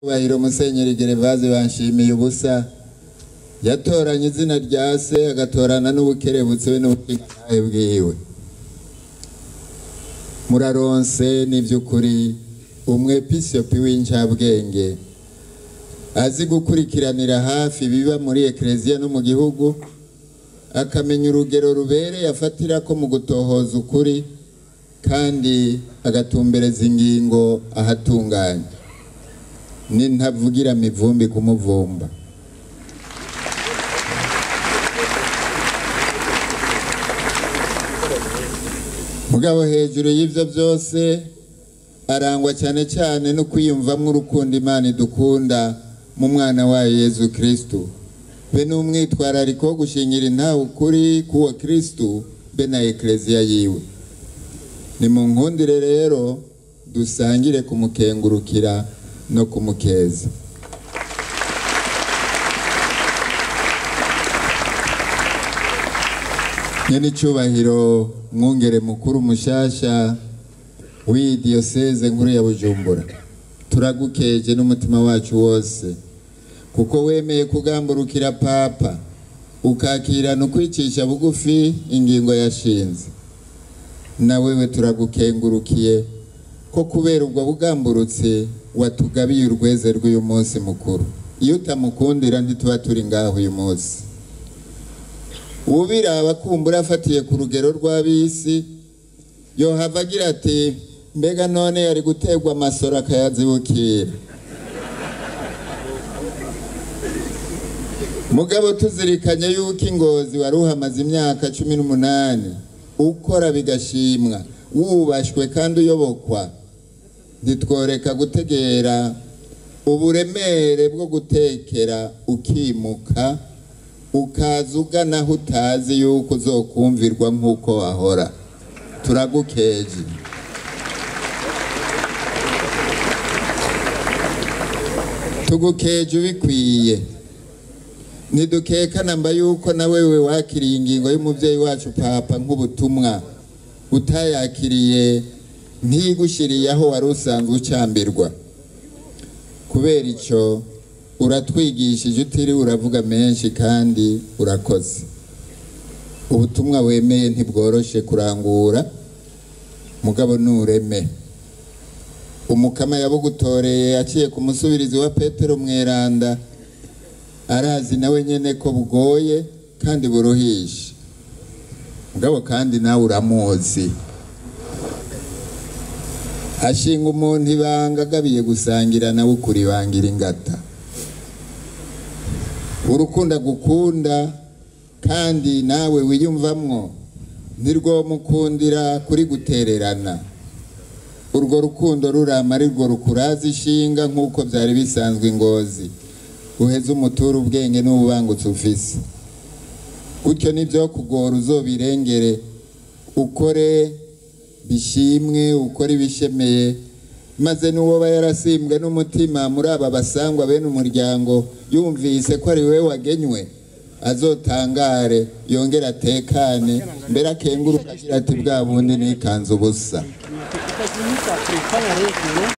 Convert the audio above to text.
Bahiro Musenyeri Gervaze Banshimiye ubusa yatoranye izina rya se, agatorana n'ubukerebutsi we n'ubushingantahe bwiwe. Muraronse n'ivy'ukuri umwepiskopi w'incabwenge azi gukurikiranira hafi biba muri ekleziya no mu gihugu, akamenya urugero rubereye afatirako mu gutohoza ukuri, kandi agatumbereza ingingo ahatunganye. Nintavugira mivumbi kumuvumba. Mugabo hejuru y'ivyo byose arangwa cyane cyane no kwiyumvamwo urukundo Imana idukunda mu mwana wayo Yezu Kristu, be n'umwitwarariko wo gushingira intahe ukuri k'uwo Kristu be na ekleziya yiwe. Ni mu nkundire rero dusangire kumukengurukira no kumukeza. Nyene icubahiro mwungere mukuru mushasha w'iyi diyoseze nkuru ya Bujumbura, turagukeje n'umutima wacu wose kuko wemeye kugamburukira Papa ukakirana ukwicisha bugufi ingingo yashinze. Na wewe turagukengurukiye ko kubera ubwo bugamburutse watugabiye urweze rw'uyu munsi mukuru. Iyo utamukundira ntituba turi ngaho uyu munsi. Ubiraba kumbura afatiye ku rugero rw'abisi yohava agira ati mbega none yari gutegwa amasoro akayazibukira. Mugabo tuzirikanye yuko ingozi wari uhamaze imyaka 18 ukora bigashimwa, wubashwe kandi uyobokwa, ntitworeka gutegera uburemere bwo gutekera ukimuka ukaza ugana aho utazi yuko uzokumvirwa nk'uko wahora. Turagukeje. Tugukeje ubikwiye. Ntidukeka namba yuko na wewe wakiriye ingingo y'umuvyeyi wacu Papa nk'ubutumwa, utayakiriye ntigushiriye aho wari usanzwe ucambirwa. Kubera ico uratwigishije utiriwe uravuga menshi kandi urakoze. Ubutumwa wemeye ntibworoshe kurangura, mugabo nureme. Umukama yabugutoreye aciye ku musubirizi wa Petero Mweranda, arazi nawe nyene ko bugoye kandi buruhishe, mugabo kandi nawe uramuzi. Ashinga umuntu ibanga agabiye gusangira nawe ukuribangira ingata. Urukunda gukunda kandi nawe wiyumvamwo nirwo mukundira kuri gutererana. Urwo rukundo rurama arirwo rukuraza ishinga nk'uko byari bisanzwe ingozi. Uheze umutura ubwenge n'ububangutse ufise. Gutyo nibyo kugora uzobirengere, ukore bishimwe, ukore ibishemeye, maze n'uwo yarasimbwe n'umutima muri aba basangwa bene umuryango yumvise ko ari we wagenywe, azotangare yongera atekane, mbere akenguruka agira ati bwa bundi nikanze ubusa.